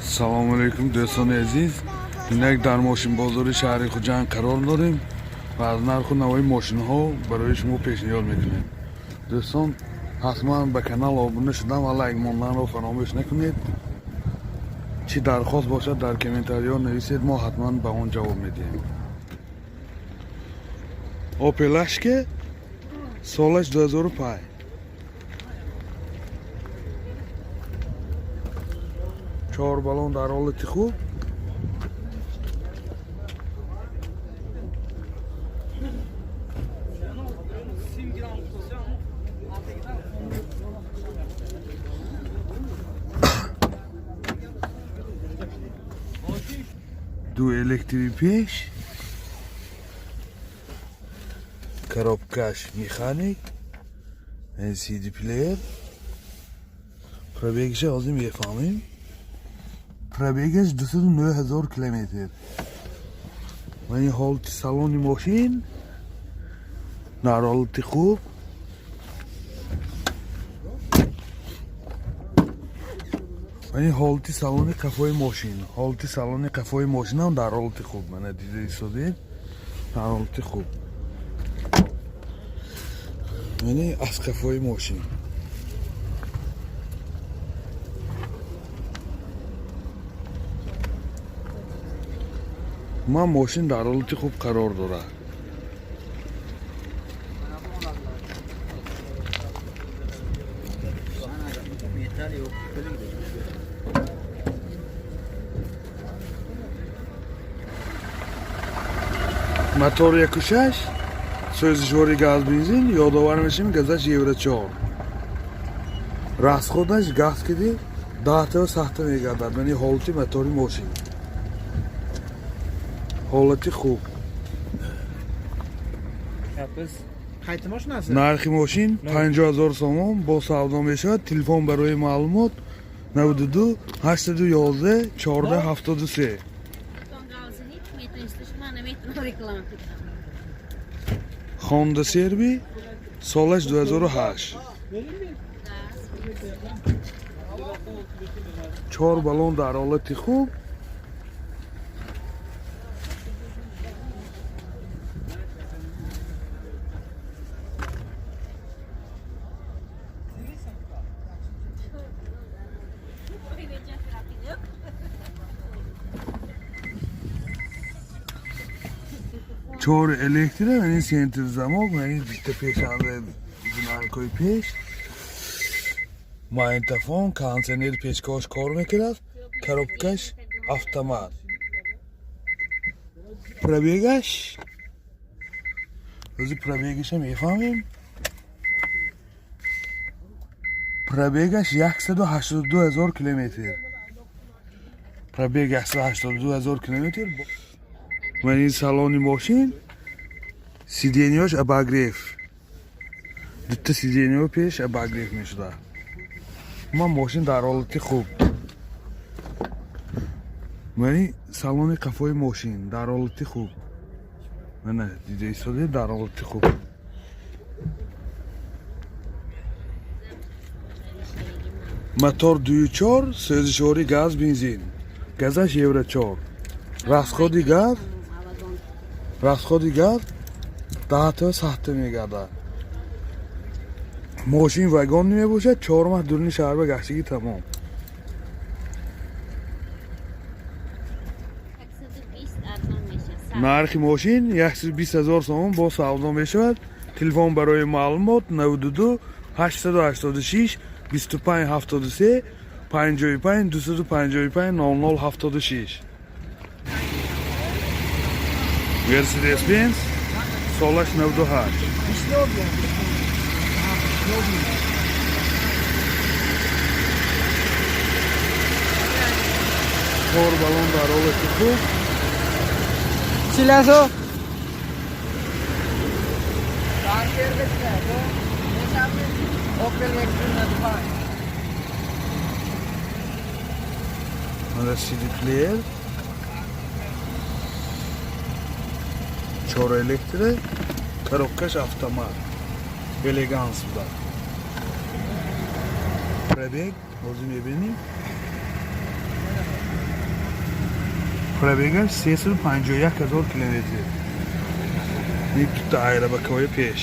Салому алейкум, дӯстони азиз. Инак дар мошинбозори шаҳри Хуҷанд қарор дорем ва аз нарху навои мошинҳо барои шумо пешниҳод мекунем. Дӯстон, ҳатман ба канал обуна шудан ва лайк монданро фаромӯш накунед. Чӣ дархост бошад, дар комментариҳо нависед, мо ҳатман ба он ҷавоб медиҳем. Опел Ашке, солаш 2005, чор баллон дар ҳолати хуб. Ду электри пеш, коробкаш механик, CD плеер. Пробегша ҳозир мефаҳмем. Пробегаш 209 ҳазор километр. Ва ин ҳолати салони мошин дар ҳолати хуб. Ва ин ҳолати салони қафои мошин, ҳолати салони қафои мошинам дар ҳолати хуб. Мана, дида истодед, дар ҳолати хуб. Яъне аз қафои мошин. Ман мошин дар ҳолати хуб қарор дорад. Мотор 1,6, сӯзишвори газ бензин. Ёдовар мешавем, газаш евро 4. Расходаш газ киди 10 та сахта мегардад. Яъне ҳолати мотори мошин ҳолати хуб. Qaysi mashinasi? Нархи мошин 50 000 сомон, бо савдо мешавад. Телефон барои маълумот 92 811 14 73. Реклама. Хонда Серви, солаш 2008, чор баллон дар ҳолати хуб. Чор электро, яъне центр замок, яъне дитта пешанда, знакои пеш, магнитофон, кондиционер, печкош кор мекунад, коробкаш автомат. Пробегаш ози, пробегаша мефаҳмем. Пробегаш 182 ҳазор километр. Пробег 182 ҳазор километр. Ва ин салони мошин, сиденьяш обогрев, дута сиденьяо пеш обогрев мешуда. Ман мошин дар ҳолати хуб. Мани салони қафои мошин дар ҳолати хуб. Мана, дида истода, дар ҳолати хуб. Мотор 2,4, сӯзишвори газ бензин, газаш евро 4. Расходи газ 10 та сахта мегардад. Мошин вагон мебошад, 4 моҳ дуруни шаҳр ба гаштагӣ, тамом. Нархи мошин 120 ҳазор сомон, бо савдо мешавад. Телефон барои маълумот 92 886 25 73, 55 255 00 76. Мерседес Бенз, солаш 98. Чор баллон дар ҳолати хуб. Silaso. Opel Vectra. Мана CD плеер, чор электро, коробкаш автомат, элеганс буда. Пробег ҳозир мебинем. Пробегаш 351 ҳазор километр. Ин дута айрабакаҳои пеш.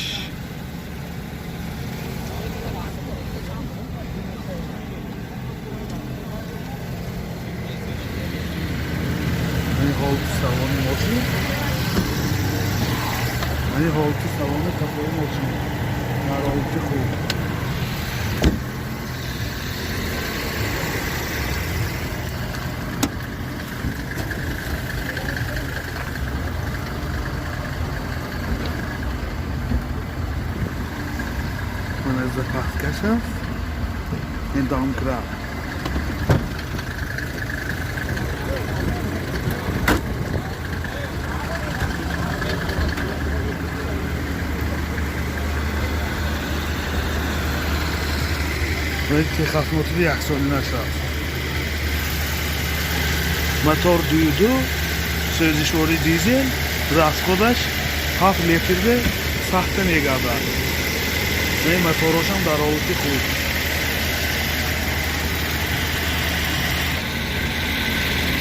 Ин ҳолати салони мошин. Ин ҳолати салони қафои мошин. Дар ҳолати хуб. Мана запаскаш аст. Ин домкрат. Техосмотри яксоли нашад. Мотор 2.2, сӯзишвори дизел, расходаш 7 литрде сахта мегардад. Ин моторошам дар ҳолати хуб.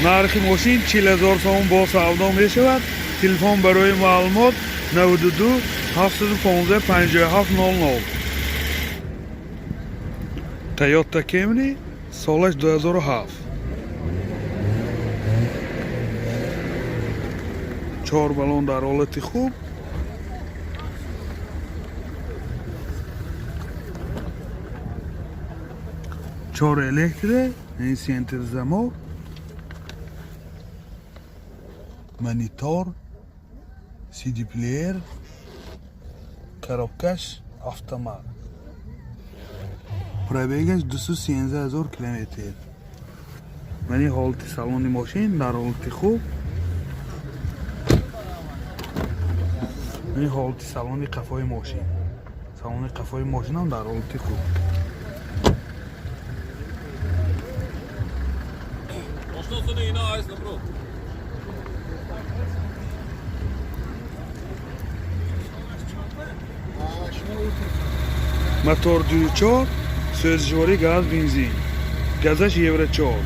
Нархи мошин 40 ҳазор сомон бо савдо мешавад. Телефон барои маълумот 92 715 57 00. Toyota Camry, солаш 2007. Чор баллон дар ҳолати хуб. Чор электро, ин центр замок, монитор, CD плеер, коробкаш автомат. Пробегаш 213 ҳазор километр. Мани ҳолати салони мошин дар ҳолати хуб. Мани ҳолати салони қафои мошин. Салони қафои мошинам дар ҳолати хуб. Ошносуни ина айс набро. Мотор 2.4, сӯзишворӣ газ бензин. Газаш Евро 4.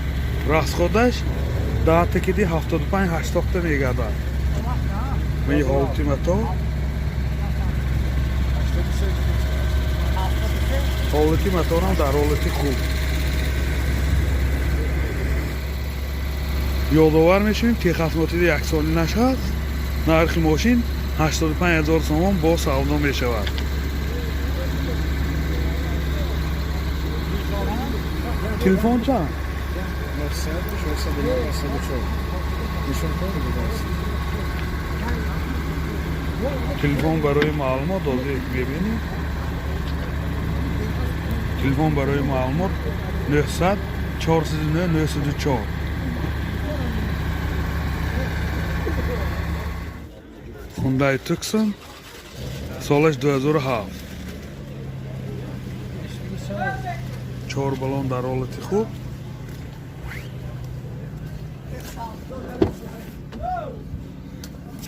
Расходаш даҳтакиди 75-80 та мегардад. Мани ҳолати мотор. Ҳолати моторам дар ҳолати хуб. Ёдовар мешавем, техосмотри яксоли нашад. Нархи мошин 85 ҳазор сомон бо савдо мешавад. Телефон чанд? 900 409 904. Нишон кун дигар. Телефон барои маълумот ҳозир мебинем. Телефон барои маълумот 900 409 904. Hyundai Tucson, солаш 2007. Чор баллон дар ҳолати хуб.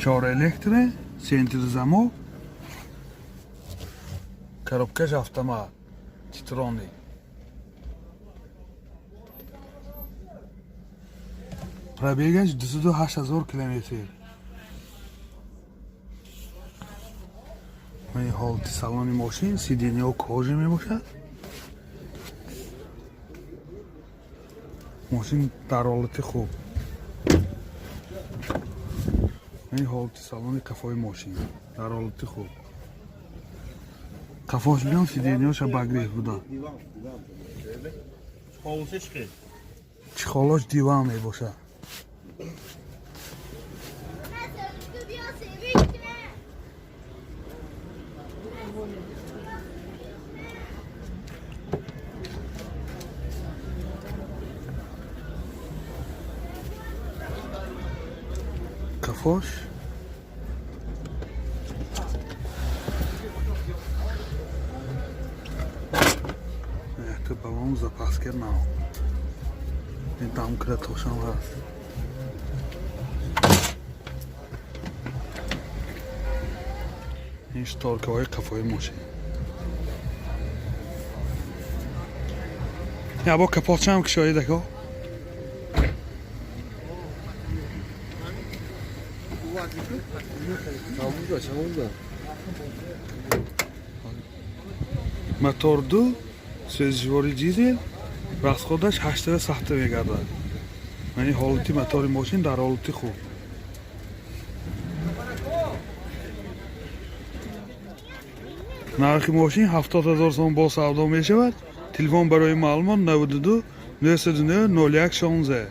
Чор электро, центр замок, коробкаш автомат, Титроник. Пробегаш 208 ҳазор километр. Мани ҳолати салони мошин, сиденьяҳо кожа мебошад. Мошин дар ҳолати хуб. Мани ҳолати салони қафои мошин дар ҳолати хуб. Қафош биён, сиденьяҳоша багреҳ буда. Чехолош диван мебошад. Қафош. Якта баллон запаска нав. Ин домкратошам ҳаст. Ин шторкаҳои қафои мошин. Я бо капотчаам кушоидако. Чанд буда? Мотор ду, сӯзишвори дизел, расходаш 8 сахта мегардад. Яъне ҳолати мотори мошин дар ҳолати хуб. Нархи мошин 70 000 сом, бо савдо мешавад. Телефон барои маълумот 92 909 01 16.